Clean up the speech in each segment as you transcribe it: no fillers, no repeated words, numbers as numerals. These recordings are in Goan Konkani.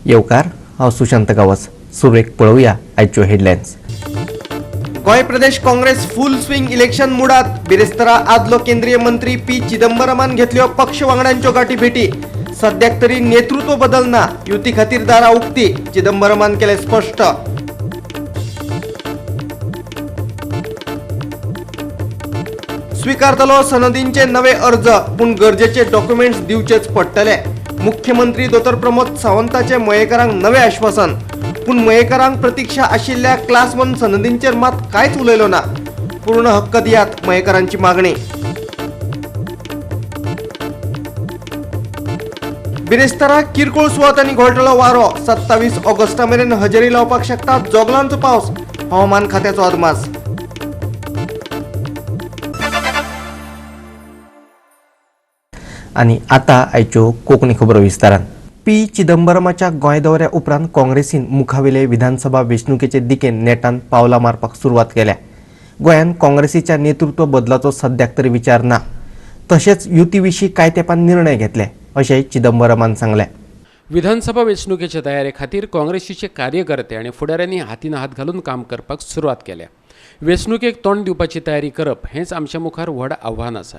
येवकार, हांव सुशांत गांवस. सुरवेक पळोवया आयच्यो headlines. Goa Pradesh Congress full swing election मुडात. बिरेस्तारा आदलो केंद्रीय मंत्री पी चिदंबरमान घेतल्यो पक्ष वांगड्यांच्यो गाठी भेटी. सद्याक तरी नेतृत्व बदलना, युती खातीर दारां उक्ती, चिदंबरमान केले स्पश्ट. स्वीकारतलो सनदींचे नवे अर्ज, पूण गरजेचे डॉक्युमेंट्स दिवचेच पडटले. मुख्यमंत्री दोतोर प्रमोद सावंताचे मयेकारांक नवे आश्वासन, पूण मयेकारांक प्रतिक्षा आशिल्ल्या क्लास 1 सनदींचेर मात कांयच उलयलो ना. पूर्ण हक्क दियात, मयेकारांची मागणी. बिरेस्तारा किरकोळ सुवातांनी घोळटलो वारो. 27 ऑगस्टा मेरेन हजेरी लावपाक शकता जोगलांचो पावस, हवामान खात्याचो अदमास. आनी आतां आयच्यो कोंकणी खबरो विस्तारान. पी चिदंबरमाच्या गोंय दौऱ्या उपरांत काँग्रेसीन मुखावेले विधानसभा वेंचणुकेचे दिकेन नेटान पावलां मारपाक सुरवात केल्या. गोंयांत काँग्रेसीच्या नेतृत्व बदलाचो सद्याक तरी विचार ना, तशेंच युती विशीं कांय तेंपान निर्णय घेतले अशें चिदंबरमान सांगलें. विधानसभा वेंचणुकेचे तयारे खातीर काँग्रेसीचे कार्यकर्ते आनी फुडाऱ्यांनी हातीन हात घालून काम करपाक सुरवात केल्या. वेंचणुकेक तोंड दिवपाची तयारी करप हेंच आमच्या मुखार व्हड आव्हान आसा.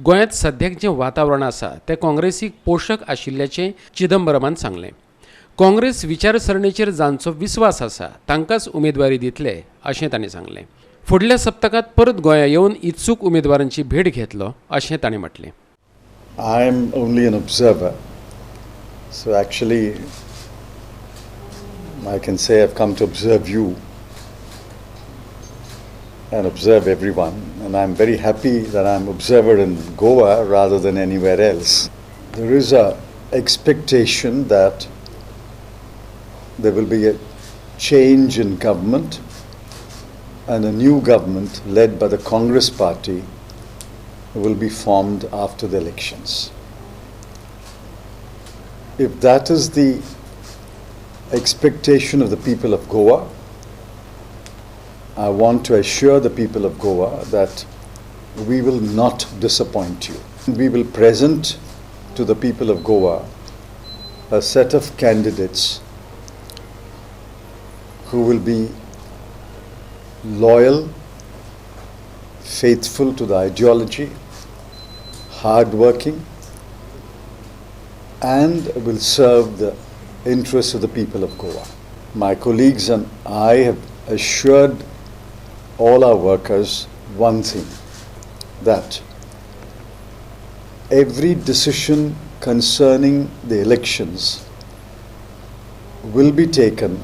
गोंयांत सद्याक जें वातावरण आसा तें काँग्रेसीक पोशक आशिल्ल्याचें चिदंबरमान सांगलें. काँग्रेस विचारसरणेचेर जांचो विस्वास आसा तांकांच उमेदवारी दितले अशें तांणी सांगलें. फुडल्या सप्तकांत परत गोंया येवन इत्सूक उमेदवारांची भेट घेतलो अशें तांणी म्हटलें. I am only an observer. So actually, I can say I've come to observe you and observe everyone, and I'm very happy that I'm observer in Goa rather than anywhere else. There is a expectation that there will be a change in government and a new government led by the Congress party will be formed after the elections. If that is the expectation of the people of Goa, I want to assure the people of Goa that we will not disappoint you. We will present to the people of Goa a set of candidates who will be loyal, faithful to the ideology, hardworking, and will serve the interests of the people of Goa. My colleagues and I have assured all our workers one thing, that every decision concerning the elections will be taken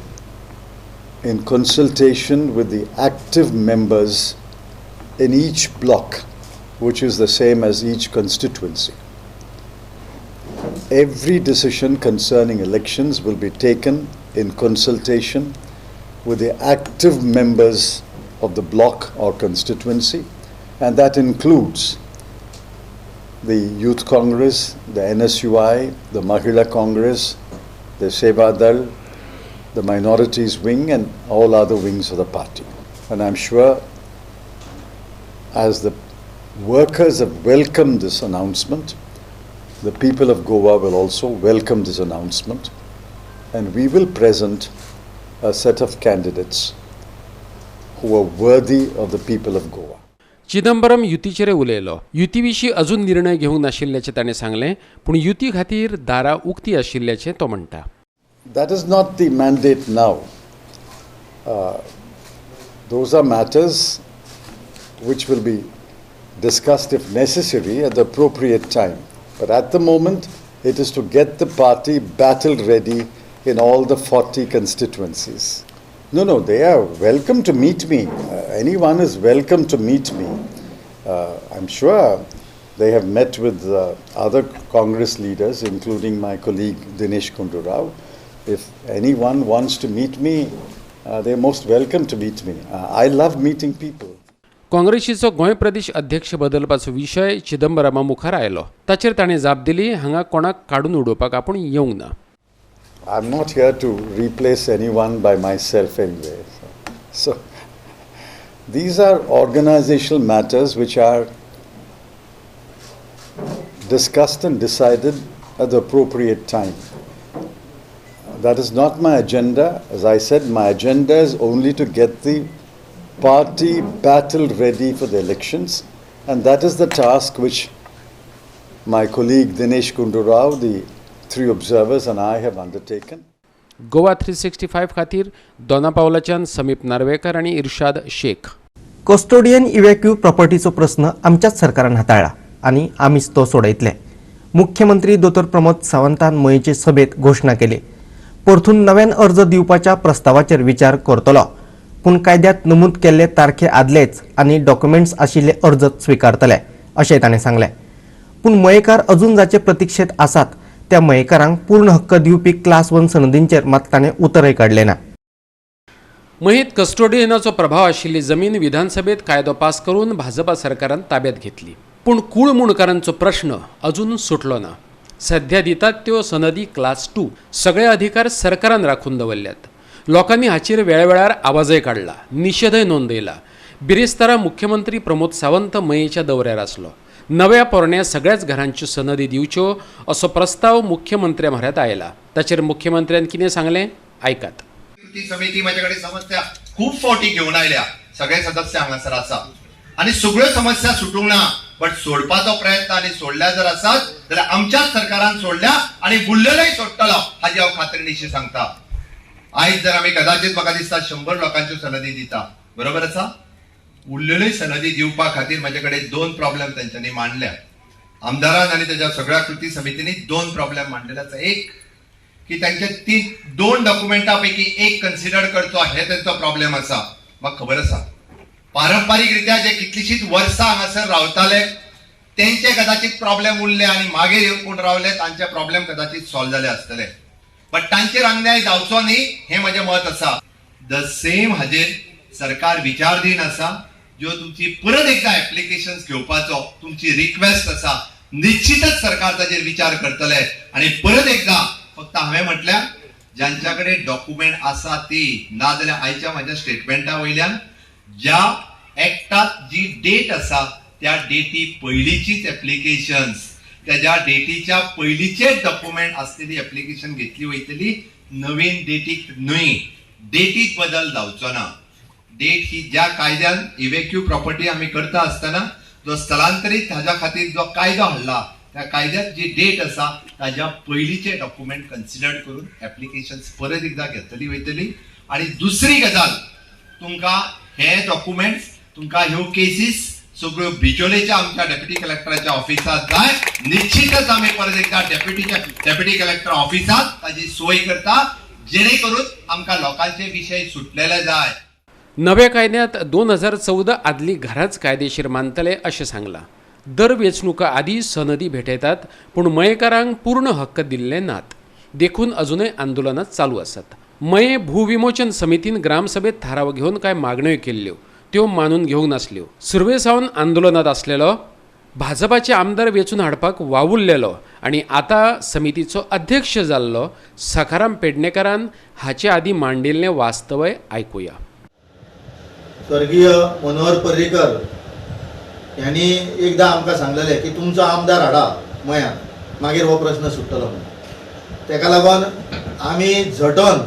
in consultation with the active members in each block, which is the same as each constituency. Every decision concerning elections will be taken in consultation with the active members of the block or constituency, and that includes the Youth Congress, the NSUI, the Mahila Congress, the Seva Dal, the Minorities Wing, and all other wings of the party. And I'm sure as the workers have welcomed this announcement, the people of Goa will also welcome this announcement, and we will present a set of candidates who are worthy of the people of Goa. Chidambaram युतीचेर उलयलो. युती विशीं अजून निर्णय घेवंक नाशिल्ल्याचें ताणें सांगलें, पूण युती खातीर दारां उक्ती आशिल्ल्याचें तो म्हणटा. That is not the mandate now. Those are matters which will be discussed if necessary at the appropriate time. But at the moment, it is to get the party battle ready in all the 40 constituencies. No, no, they are welcome to meet me. Anyone is welcome to meet me. I'm sure they have met with other Congress leaders, including my colleague Dinesh Gundu Rao. If anyone wants to meet me, they are most welcome to meet me. I love meeting people. काँग्रेसीचो Goa Pradesh अध्यक्ष बदलपाचो विशय चिदंबरमा मुखार आयलो. ताचेर ताणें जाप दिली, हांगा कोणाक काडून उडोवपाक आपूण येवंक ना. I'm not here to replace anyone by myself anyway. So these are organizational matters which are discussed and decided at the appropriate time. That is not my agenda. As I said, my agenda is only to get the party battle ready for the elections, and that is the task which my colleague Dinesh Gundu Rao, the three observers, and I have undertaken. Goa 365 खातीर दोनापावलाच्यान समीप नार्वेकर आनी इर्शाद शेख. कस्टोडियन इव्हॅक्यू प्रॉपर्टीचो प्रस्न आमच्याच सरकारान हाताळ्ळा आनी आमीच तो सोडयतले. मुख्यमंत्री दोतोर प्रमोद सावंतान मयेचे सभेत घोशणा केली. परतून नव्यान अर्ज दिवपाच्या प्रस्तावाचेर विचार करतलो, पूण कायद्यांत नमूद केल्ले तारखे आदलेच आनी डॉक्युमेंट्स आशिल्ले अर्ज स्विकारतले अशें ताणें सांगलें. पूण मयेकार अजून जाचे प्रतिक्षेत आसात त्या मयेकारांक पूर्ण हक्क दिवपी क्लास 1 सनदींचेर मात ताणें उतरय काडलें ना. मयेंत कस्टोडियनाचो प्रभाव आशिल्ली जमीन विधानसभेत कायदो पास करून भाजपा सरकारान ताब्यात घेतली, पूण कूळ मुंडकारांचो प्रश्न अजून सुटलो ना. सध्या दितात त्यो सनदी क्लास 2 सगळे अधिकार सरकारान राखून दवरल्यात. लोकांनी हाचेर वेळावेळार आवाजय काडला, निशेधय नोंदयला. बिरेस्तारा मुख्यमंत्री प्रमोद सावंत मयेच्या दौऱ्यार आसलो. नव्या पोरण्या सगळ्याच घरांच्यो सनदी दिवच्यो असो प्रस्ताव मुख्यमंत्र्या म्हऱ्यांत आयला. ताचेर मुख्यमंत्र्यान कितें सांगलें आयकात. कृती समिती माझ्याकडे समस्या खूप फावटी घेवन आयल्या, सगळे सदस्य हांगासर आसा आनी सगळ्यो समस्या सुटूंक ना, बट सोडपाचो प्रयत्न आनी सोडल्या जर आसात जाल्यार आमच्याच सरकारान सोडल्या आनी उरलेलोय सोडटलो हाजी हांव खात्रीनिशी सांगता. आयज जर आमी कदाचित म्हाका दिसता 100 लोकांच्यो सनदी दिता, बरोबर आसा. उरलेल्यो सनदी दिवपा खातीर म्हाजे कडेन 2 प्रॉब्लेम तेंच्यांनी मांडल्या. आमदारान आनी तेज्या सगळ्या कृती समितींनी 2 प्रॉब्लेम मांडलेले आसा. एक की तांचे 2 डॉक्युमेंटा पैकी एक कन्सिडर करचो हे तेंचो प्रॉब्लेम आसा. म्हाका खबर आसा पारंपारीक रित्या जे कितलीशीच वर्सां हांगासर रावताले तेंचे कदाचित प्रॉब्लेम उरले आनी मागीर येवन कोण रावले तांचे प्रॉब्लेम कदाचित सॉल्व जाले आसतले, बट तांचेर अन्याय जावचो न्ही हें म्हजें मत आसा. The same हाजेर सरकार विचारधीन आसा. ज्यो तुमची परत एकदा एप्लिकेशन्स घेवपाचो तुमची रिक्वेस्ट आसा, निश्चितच सरकार ताजेर विचार करतले. आनी परत एकदा फक्त हांवें म्हटल्यार ज्यांच्या कडेन डॉक्युमेंट आसा ती, ना जाल्यार आयच्या म्हाज्या स्टेटमेंटा वयल्यान ज्या एक्टात जी डेट आसा त्या डेटी पयलींचीच एप्लिकेशन्स, त्याच्या डेटीच्या पयलींचेच डॉक्युमेंट आसलेली एप्लिकेशन घेतली वयतली, नवीन डेटीक न्हय. डेटीत बदल जावचो ना. डेट ही ज्या कायद्यान इव्हॅक्यू प्रॉपर्टी आमी करता आसतना जो स्थलांतरीत हाज्या खातीर जो कायदो हाडला त्या कायद्यात जी डेट आसा ताज्या पयलींचे डॉक्युमेंट कन्सिडर करून एप्लिकेशन्स परत एकदा घेतली वयतली. आनी दुसरी गजाल, तुमकां हे डॉक्युमेंट्स, तुमकां ह्यो केसीस सगळ्यो बिचोलेच्या आमच्या डेप्युटी कलेक्टराच्या ऑफिसात जाय. निश्चितच आमी परत एकदा डेप्युटी कलेक्टर ऑफिसात ताजी सोय करता, जेणे करून आमकां लोकांचे विशय सुटलेले जाय. नव्या कायद्यात 2014 आदली घरांच कायदेशीर मानतले अशें सांगलां. दर वेंचणुका आदी सनदी भेटयतात, पूण मयेकारांक पूर्ण हक्क दिल्ले नात, देखून अजुनय आंदोलनां चालू आसात. मये भूविमोचन समितीन ग्रामसभेत थाराव घेवन कांय मागण्यो केल्ल्यो त्यो मानून घेवंक नासल्यो. सुरवे सावन आंदोलनात आसलेलो भाजपाचे आमदार वेंचून हाडपाक वावुरलेलो आनी आतां समितीचो अध्यक्ष जाल्लो सखाराम पेडणेकरान हाचे आदीं मांडिल्लें वास्तवय आयकुया. स्वर्गीय मनोहर पर्रीकर यांनी एकदा आमकां सांगलेलें की तुमचो आमदार हाडा मयान, मागीर हो प्रश्न सुट्टलो म्हणून. तेका लागून आमी झटोन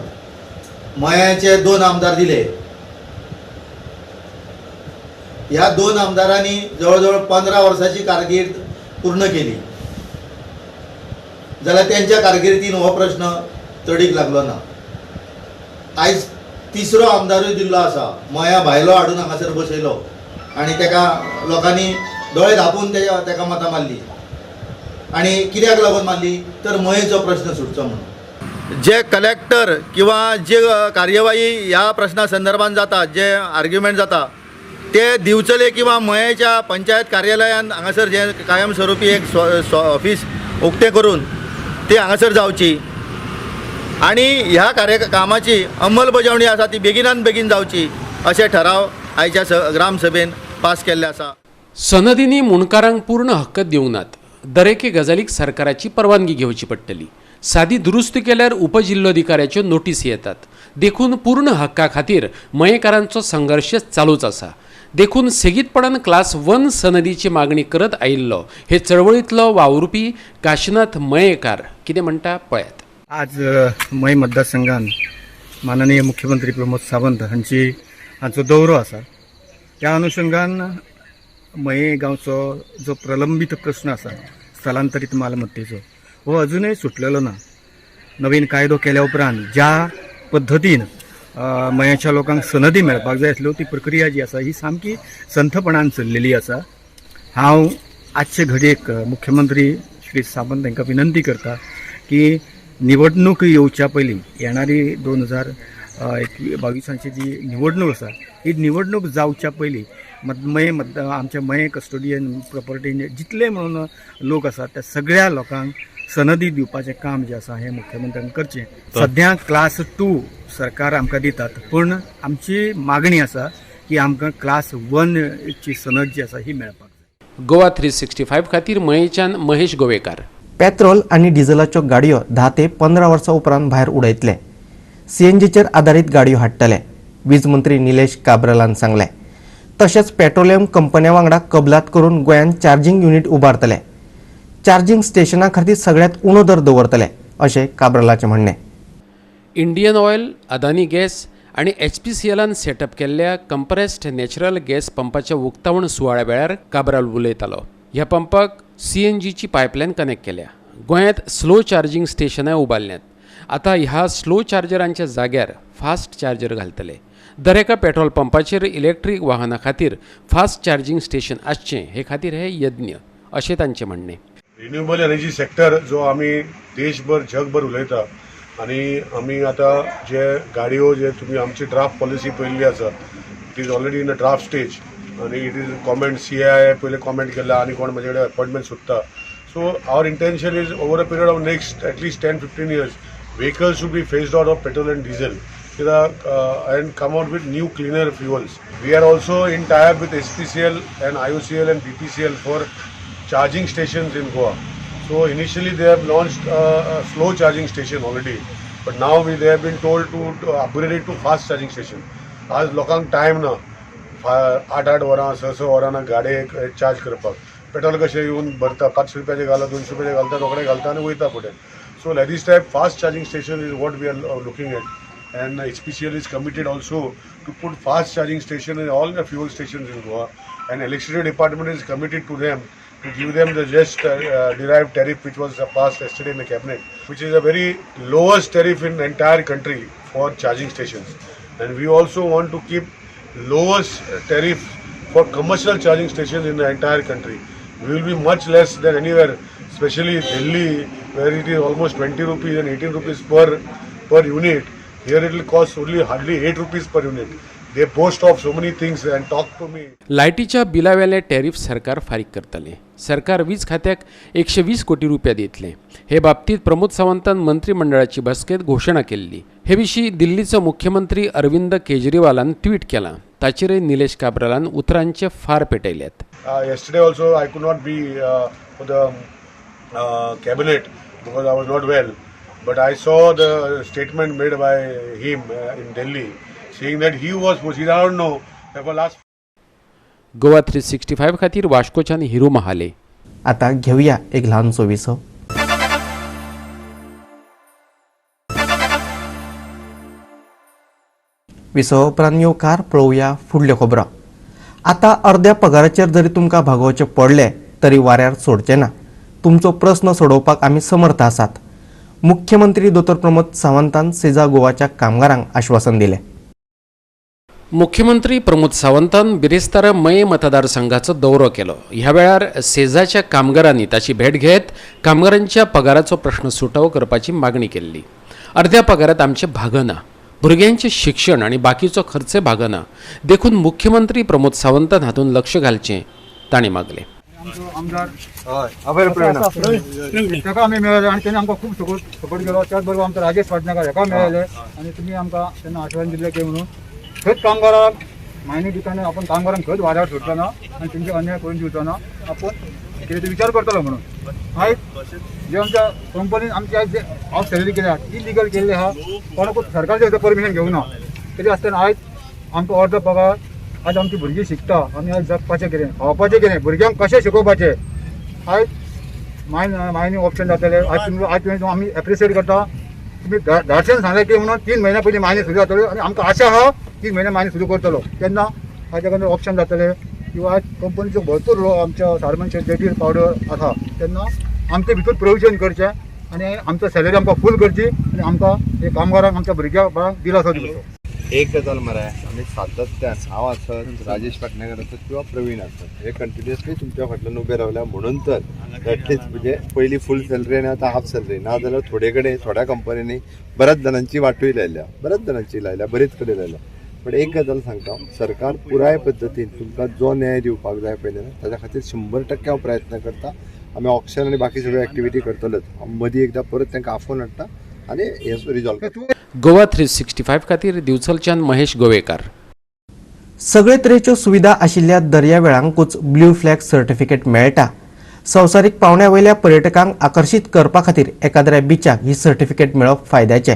मयाचे 2 आमदार दिले. ह्या 2 आमदारांनी जवळ जवळ 15 वर्सांची कारकीर्द पूर्ण केली, जाल्यार तेंच्या कारकिर्दीन हो प्रश्न तडीक लागलो ना. आयज तिसरो आमदारूय दिल्लो आसा, मया भायलो हाडून हांगासर बसयलो आनी तेका लोकांनी दोळे धांपून तेका मतां मारली. आनी कित्याक लागून मारली तर मयेचो प्रश्न सुटचो म्हणून. जे कलेक्टर किंवा जे कार्यवाही ह्या प्रश्ना संदर्भात जाता, जे आर्ग्युमेंट जाता ते दिवचले किंवा मयेच्या पंचायत कार्यालयान हांगासर जे कायमस्वरूपी एक ऑफिस उक्तें करून ती हांगासर जावची आनी ह्या कामाची अंमलबजावणी आसा ती बेगिनान बेगीन जावची अशे ठराव आयच्या ग्रामसभेन पास केल्ले आसा. सनदींनी मुंडकारांक पूर्ण हक्क दिवंक नात. दरेके गजालीक सरकाराची परवानगी घेवची पडटली. सादी दुरुस्ती केल्यार उपजिल्लोधिकाऱ्याच्यो नोटीस येतात. देखून पूर्ण हक्का खातीर मयेकारांचो संघर्श चालूच आसा. देखून सेगीतपणान क्लास 1 सनदीची मागणी करत आयिल्लो हे चळवळींतलो वावुरपी काशीनाथ मयेकार कितें म्हणटा पळयात. आज मये मतदारसंघान माननीय मुख्यमंत्री प्रमोद सावंत हांचो दौरो आसा. त्या अनुशंगान मये गांवचो जो प्रलंबीत प्रश्न आसा स्थलांतरीत मालमत्तेचो हो अजुनय सुटलेलो ना. नवीन कायदो केल्या उपरांत ज्या पद्दतीन मयेच्या लोकांक सनदी मेळपाक जाय आसल्यो ती प्रक्रिया जी आसा ही सामकी संथपणान चल्लेली आसा. हांव आजचे घडयेक मुख्यमंत्री श्री सावंत हांकां विनंती करता की निवडणूक येवच्या पयलीं येणारी 2022 जी निवडणूक आसा ही निवडणूक जावच्या पयलीं मये आमच्या मये कस्टोडियन प्रॉपर्टी जितले म्हणून लोक आसात त्या सगळ्या लोकांक सनदी दिवपाचें काम जें आसा हें मुख्यमंत्र्यान करचें. सद्या क्लास 2 सरकार आमकां दितात, पूण आमची मागणी आसा की आमकां क्लास 1ची सनद जी आसा ही मेळपाक जाय. गोवा 365 खातीर मयेच्यान महेश गोवेकार. पेट्रोल आनी डिझलाच्यो गाडयो 10 ते 15 वर्सां उपरांत भायर उडयतले. सीएनजीचेर आदारीत गाडयो हाडटले, वीज मंत्री निलेश काब्रालान सांगलें. तशेंच पेट्रोलियम कंपन्या वांगडा कबलात करून गोंयांत चार्जींग युनिट उबारतले. चार्जींग स्टेशना खातीर सगळ्यांत उणो दर दवरतले अशें काब्रालाचें म्हणणें. इंडियन ऑयल, अदानी गॅस आनी HPCLान सेटअप केल्ल्या कंप्रेस्ड नॅचरल गॅस पंपाच्या उक्तावण सुवाळ्या वेळार काब्राल उलयतालो. ह्या पंपाक CNGची पायपलायन कनेक्ट केल्या. गोंयांत स्लो चार्जींग स्टेशनां उबारल्यांत. आतां ह्या स्लो चार्जरांच्या जाग्यार फास्ट चार्जर घालतले. दरेका पेट्रोल पंपाचेर इलेक्ट्रीक वाहनां खातीर फास्ट चार्जींग स्टेशन आसचें हे खातीर हे यज्ञ अशें तांचें म्हणणें. रिन्युएबल एनर्जी सेक्टर जो आमी देशभर जगभर उलयता आनी आमी आतां जे गाडयो जे तुमी आमची ड्राफ्ट पॉलिसी पळयल्ली आसा, it is already in a draft stage आनी it is comment CII पयले कॉमेंट केला आनी कोण म्हजे कडेन अपॉयंटमेंट सोदता. So our intention is over a period of next at least 10-15 years vehicles should be phased out of petrol and diesel and come out with new cleaner fuels. We are also in tie-up with HPCL and IOCL and BPCL for charging stations in Goa. So initially they have launched a slow charging station already, but now they have been told to upgrade it to fast charging station. आज लोकांक टायम ना 8-8 वरां 6-6 वरां गाडयेक चार्ज करपाक. पेट्रोल कशें येवन भरता, 500 रुपयाचे घाला, 200 रुपयाचे घालता, रोखडे घालता आनी वयता फुडें. So like this type fast charging station is what we are looking at, and HPCL is committed also to put fast charging station in all the fuel stations in Goa, and electricity department is committed to them to give them the just derived tariff which was passed yesterday in the cabinet, which is a very lowest tariff in the entire country for charging stations. And we also want to keep lowest tariff for commercial charging stations in the entire country. We will be much less than anywhere, especially Delhi, where it is almost 20 rupees and 18 rupees per unit. Here it will cost only hardly 8 rupees per unit. They boast of so many things and talk to me. लायटीच्या बिलावेले टॅरिफ सरकार फारीक करतले. सरकार वीज खात्याक 120 कोटी रुपया दितले. हे बाबतीत प्रमोद सावंतान मंत्रिमंडळाची बसकेत घोशणा केल्ली. हे विशीं दिल्लीचो मुख्यमंत्री अरविंद केजरीवालान ट्वीट केला. ताचेरय निलेश काब्रालान उतरांचे फार पेटयल्यात. Yesterday also I could not be for the cabinet because I was not well, but I saw the statement made by him in Delhi saying that he was pushed. I don't know. Therefore last Goa 365 खातीर वास्कोच्यान हिरू महाले. आता घेऊया एक ल्हानसो विसव. विसव उपरांत येवकार पळोवया फुडल्यो खबरो. आता अर्द्या पगाराचेर जरी तुमकां भागोवचें पडलें तरी वाऱ्यार सोडचें ना. तुमचो प्रस्न सोडोवपाक आमी समर्थ आसात. मुख्यमंत्री दोतोर प्रमोद सावंतान सेजा गोवाच्या कामगारांक आश्वासन दिलें. मुख्यमंत्री प्रमोद सावंतान बिरेस्तारा मये मतदारसंघाचो दौरो केलो. ह्या वेळार सेजाच्या कामगारांनी ताची भेट घेत कामगारांच्या पगाराचो प्रश्न सुटावो करपाची मागणी केल्ली. अर्द्या पगारात आमचें भागना, भुरग्यांचें शिक्षण आनी बाकीचो खर्च भागना, देखून मुख्यमंत्री प्रमोद सावंतान हातूंत लक्ष घालचें तांणी मागलें. आमदार ताका आमी मेळ्ळे आनी तेणें आमकां खूब सपोर्ट केलो. त्याच बरोबर आमचो राजेश पाटणेकर हेका मेळ्ळे आनी तुमी आमकां तेन्ना आश्वासन दिल्लें की म्हणून खंयच कामगारांक मायनी दितना आपण कामगारांक खंयच वाऱ्यार सोडचो ना आनी तेंचे अन्याय करून दिवचो ना, आपण कितें ते विचार करतलो म्हणून. आयज जे आमच्या कंपनीन आमची आयज जे ऑफ सॅलरी केल्या इलिगल केल्ले आहा, कोणाकूच सरकारचे परमिशन घेवना. तरी आसतना आयज आमकां अर्दो पगार, आज आमची भुरगीं शिकता, आमी आयज जगपाचें कितें, खावपाचें कितें, भुरग्यांक कशें शिकोवपाचें, आयज मायनिंग ऑप्शन जातलें. आज तुमी आमी एप्रिशिएट करता तुमी धाडशेन सांगलें की म्हणून 3 म्हयन्या पयलीं मायनी सुरू जातल्यो आनी आमकां आशा आहा 3 म्हयने मायनी सुरू करतलो तेन्ना हाच्या खातीर ऑप्शन जातलें किंवा कंपनीचो भरपूर आमच्या सारमन जेटीर पावडर आसा तेन्ना आमचे भितर प्रोविजन करचें आनी आमचो सॅलरी आमकां फूल करची आनी आमकां हे कामगारांक आमच्या भुरग्या बाळांक दिलासो दिवचो. एक गजाल मरे आमी सातत्यान हांव आसत, राजेश पाटणेकर आसत किंवा प्रवीण आसत, हे कंटिन्युअसली तुमच्या फाटल्यान उबे रावल्या म्हणून तर एटलिस्ट म्हणजे पयली फूल सॅलरी आनी आतां हाफ सॅलरी ना जाल्यार थोडे कडेन थोड्या कंपनींनी बऱ्याच जाणांची वाटूय लायल्या, बऱ्याच जाणांची लायल्या, बरेच कडेन लायल्या. पण एक गजाल सांगता, सरकार पुराय पद्दतीन तुमकां जो न्याय दिवपाक जाय पळय न्हू ताच्या खातीर 100% हांव प्रयत्न करता. आमी ऑक्शन आनी बाकी सगळ्यो एक्टिविटी करतलेच. मदीं एकदां परत तांकां आफोवन हाडटा आनी हें रिजॉल्व करता. गोवा 365 खातीर दिवचलच्यान महेश गोवेकार. सगळे तरेच्यो सुविधा आशिल्ल्या दर्यावेळांकूच ब्ल्यू फ्लॅग सर्टिफिकेट मेळटा. संवसारीक पावंड्या वयल्या पर्यटकांक आकर्शीत करपा खातीर एकाद्र्या बिचाक ही सर्टिफिकेट मेळप फायद्याचें.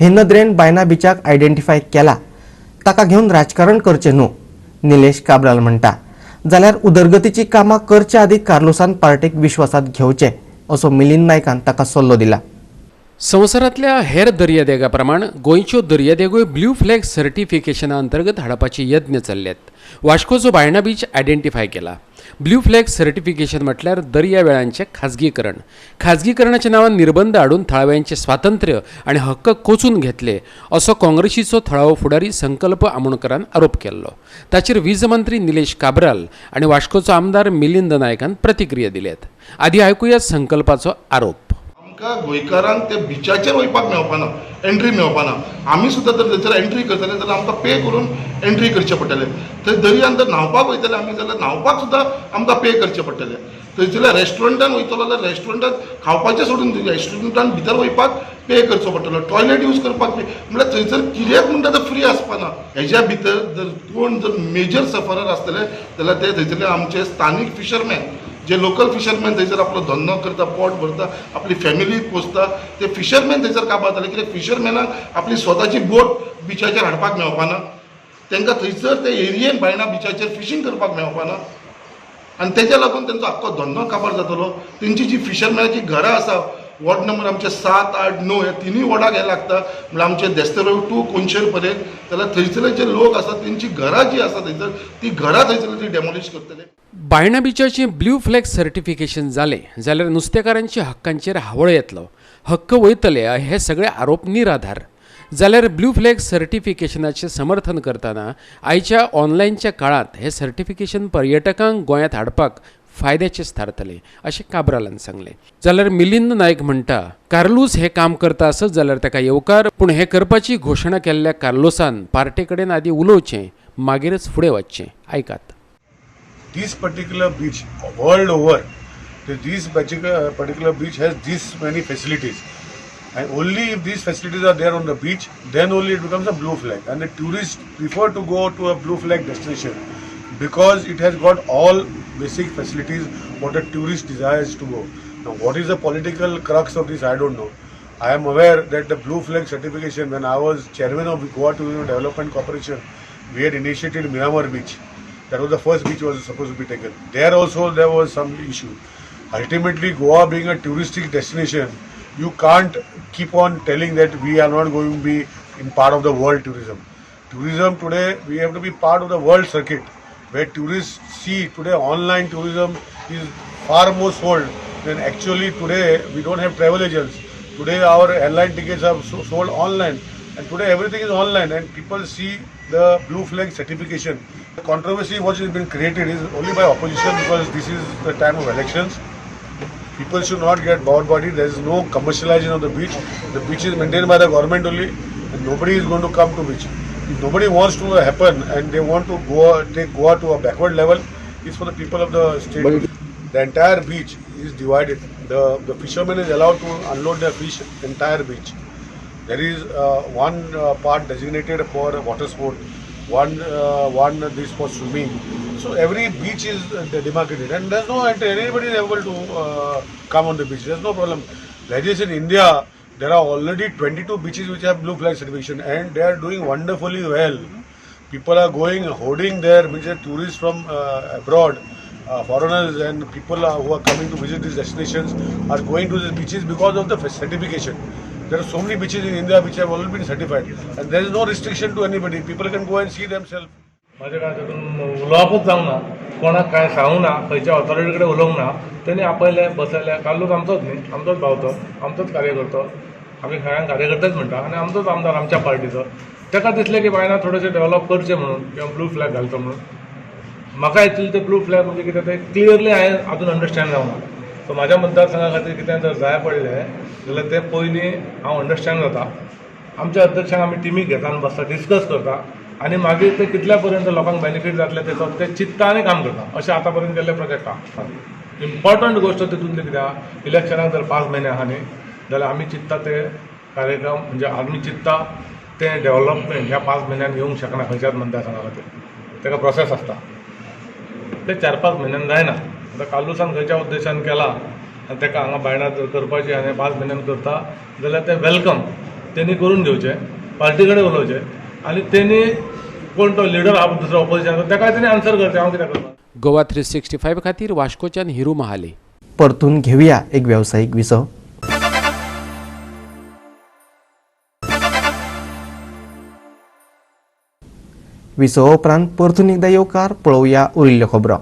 हे नदरेन बायना बिचाक आयडेंटिफाय केला, ताका घेवन राजकारण करचें न्हू, निलेश काब्राल म्हणटा. जाल्यार उदरगतीची कामां करचे आदीं कार्लोसान पार्टेक विश्वासात घेवचें असो मिलिंद नायकान ताका सल्लो दिला. संवसारांतल्या हेर दर्यादेगा प्रमाण गोंयच्यो दर्यादेगोय ब्ल्यू फ्लॅग सर्टिफिकेशना अंतर्गत हाडपाचे यत्न चल्ल्यात. वास्कोचो बायणा बीच आयडेंटिफाय केला. ब्ल्यू फ्लॅग सर्टिफिकेशन म्हटल्यार दर्यावेळांचें खाजगीकरण. खाजगीकरणाच्या नांवान निर्बंध हाडून थळाव्यांचें स्वातंत्र्य आनी हक्क कोचून घेतले असो काँग्रेसीचो थळावो फुडारी संकल्प आमोणकरान आरोप केल्लो. ताचेर वीज मंत्री निलेश काब्राल आनी वास्कोचो आमदार मिलिंद नायकान प्रतिक्रिया दिल्यात. आदी आयकुया संकल्पाचो आरोप. आमकां गोंयकारांक ते बिचाचेर वयपाक मेळपाना, एंट्री मेळपाना. आमी सुद्दां जर थंयसर एंट्री करतले जाल्यार आमकां पे करून एंट्री करचें पडटलें. थंय दर्यान जर न्हांवपाक वयतले आमी जाल्यार न्हांवपाक सुद्दां आमकां पे करचें पडटलें. थंयसरल्या रेस्टॉरंटान वयतलो जाल्यार रेस्टॉरंटान खावपाचें सोडून रेस्टॉरंटान भितर वयपाक पे करचो पडटलो, टॉयलेट यूज करपाक पे. म्हणल्यार थंयसर कितेंच म्हणटा तें फ्री आसपाना. हेज्या भितर जर कोण जर मेजर सफरर आसतले जाल्यार ते थंयसरले आमचे स्थानीक फिशरमॅन, जे लोकल फिशरमॅन थंयसर आपलो धंदो करता, पोट भरता, आपली फॅमिली पोसता, ते फिशरमॅन थंयसर काबार जाले. कित्याक फिशरमॅनाक आपली स्वताची बोट बिचाचेर हाडपाक मेळपाना, तांकां थंयसर ते एरियेन बायणा बिचाचेर फिशींग करपाक मेळपाना आनी तेज्या लागून तेंचो आख्खो धंदो काबार जातलो. तेंची जी फिशरमॅनाची घरां आसा, वॉर्ड नंबर आमचे 7, 8, 9 ह्या तिनूय वॉर्डाक हें लागता, म्हणल्यार आमचे देस्तेरो टू कोनशेर पर्यंत, जाल्यार थंयसरले जे लोक आसा तेंची घरां जी आसा थंयसर ती घरां थंयसर ती डेमोलिश करतले. बायणा बिचाचें ब्ल्यू फ्लॅग सर्टिफिकेशन जालें जाल्यार नुस्तेकारांच्या हक्कांचेर हावळ येतलो, हक्क वयतले हे सगळे आरोप निराधार. जाल्यार ब्ल्यू फ्लॅग सर्टिफिकेशनाचें समर्थन करतना आयच्या ऑनलायनच्या काळांत हें सर्टिफिकेशन पर्यटकांक गोंयांत हाडपाक फायद्याचेंच थारतलें अशें काब्रालान सांगलें. जाल्यार मिलिंद नायक म्हणटा, कार्लूस हें काम करता आसत जाल्यार ताका येवकार, पूण हें करपाची घोशणा केल्ल्या कार्लूसान पार्टे कडेन आदीं उलोवचें, मागीरच फुडें वचचें. आयकात. This particular beach, world over, this particular beach has this many facilities, and only if these facilities are there on the beach, then only it becomes a blue flag. And the tourists prefer to go to a blue flag destination because it has got all basic facilities what a tourist desires to go. Now, what is the political crux of this, I don't know. I am aware that the blue flag certification, when I was chairman of Goa Tourism Development Corporation, we had initiated Miramar Beach. That was the first beach was supposed to be taken. There also there was some issue. Ultimately, Goa being a touristic destination, you can't keep on telling that we are not going to be in part of the world tourism. Tourism today, we have to be part of the world circuit, where tourists see today online tourism is far more sold than actually today. We don't have travel agents. Today our airline tickets are sold online, and today everything is online, and people see the blue flag certification. The controversy what has been created is only by opposition, because this is the time of elections. People should not get bought body. There is no commercialization of the beach. The beach is maintained by the government only, and nobody is going to come to beach. If nobody wants to happen and they want to go take Goa to a backward level, it's for the people of the state. The entire beach is divided. The fishermen is allowed to unload their fish entire beach. There is one part designated for water sport, one this for swimming. So every beach is demarcated, and there's no anybody is able to come on the beach. There's no problem. Like this in India, there are already 22 beaches which have blue flag certification, and they are doing wonderfully well. People are going hoarding there, which are tourists from abroad, foreigners and people who are coming to visit these destinations are going to these beaches because of the certification. There are so many beaches in India which have already been certified and there is no restriction to anybody. People can go and see themselves. म्हाजे काय तातूंत उलोवपूच जावंक ना, कोणाक कांय सांगूंक ना, खंयच्या ऑथॉरिटी कडेन उलोवंक ना. तेणी आपयलें बसयलें. कार्लूस आमचोच न्ही, आमचोच भाव तो, आमचोच कार्यकर्तो, आमी सगळ्यांक कार्यकर्तेच म्हणटा आनी आमचोच आमदार आमच्या पार्टीचो. ताका दिसलें की बायना थोडेशें डेव्हलप करचें म्हणून किंवा ब्लू फ्लॅग घालचो म्हणून. म्हाका एक्चुअली ते ब्लू फ्लॅग म्हणजे कितें तें क्लियरली हांवें अजून अंडरस्टँड जावंक ना. सो म्हाज्या मतदारसंघा खातीर कितें जर जाय पडलें जाल्यार तें पयलीं हांव अंडरस्टँड जाता. आमच्या अध्यक्षांक आमी टिमीक घेता आनी बसता, डिस्कस करता आनी मागीर ते कितल्या पर्यंत लोकांक बेनिफीट जातले तेचो ते चित्ता आनी काम करता. अशें आतां पर्यंत केल्ले प्रोजेक्ट आहा. इम्पॉर्टंट गोश्ट तितूंतली कितें आहा, इलेक्शनाक जर 5 म्हयने आहा न्ही जाल्यार आमी चित्ता ते कार्यक्रम म्हणजे आमी चित्ता तें डेव्हलपमेंट ह्या 5 म्हयन्यान येवंक शकना खंयच्याच मतदारसंघा खातीर. ताका प्रोसेस आसता, ते 4-5 म्हयन्यान जायना. आतां कार्लूसान खंयच्या उद्देशान केला आनी ताका हांगा बायणा जर करपाची आनी 5 म्हयन्यान करता जाल्यार तें welcome तेणी करून घेवचें, पार्टी कडेन उलोवचें आनी तेणी कोण तो लिडर आहा दुसरो ऑपोजिशन ताका तेणी आन्सर करचें. हांव कितें करता. गोवा 365 खातीर वास्कोच्यान हिरू महाले. परतून घेवया एक वेवसायीक विसव. विसवा उपरांत परतून एकदा येवकार. पळोवया उरिल्ल्यो खबरो.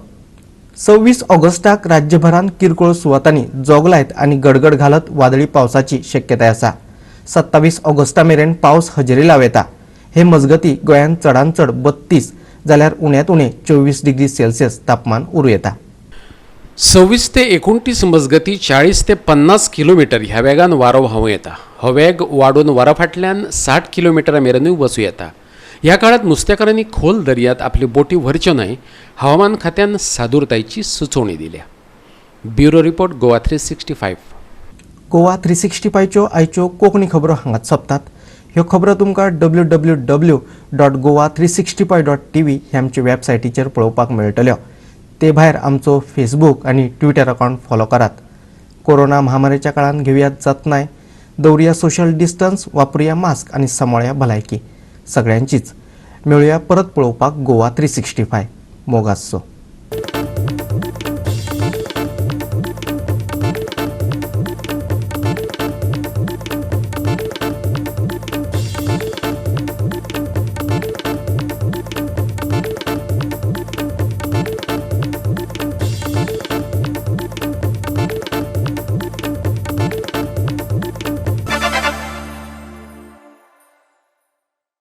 26 ऑगस्टाक राज्यभरांत किरकोळ सुवातांनी जोगलायत आनी गडगड घालत वादळी पावसाची शक्यताय आसा. 27 ऑगस्टा मेरेन पावस हजेरी लावं येता. हे मजगती गोंयांत चडांत चड 32 जाल्यार उण्यांत उणें 24 डिग्री सेल्सियस तापमान उरूं येता. 26 ते 29 मजगती 40 ते 50 किलोमिटर ह्या वेगान वारो व्हांवूं येता. हो वेग वाडून वरा फाटल्यान 60 किलोमिटरा मेरेनूय वचूं येता. ह्या काळात नुस्तेकारांनी खोल दर्यात आपली बोटी व्हरच्यो न्हय, हवामान खात्यान सादूरतायेची सुचोवणी दिल्या. Bureau report, Goa 365. Goa 365च्यो आयच्यो कोंकणी खबरो हांगाच सोंपतात. ह्यो खबरो तुमकां www.goa365.tv ह्या आमच्या वेबसायटीचेर पळोवपाक मेळटल्यो. ते भायर आमचो फेसबूक आनी ट्विटर अकावंट फॉलो करात. कोरोना महामारीच्या काळांत घेवयात जतनाय, दवरुया सोशल डिस्टन्स, वापरुया मास्क आनी सांबाळया भलायकी. सगळ्यांचीच मेळुया परत पळोवपाक गोवा 365. मोगासो.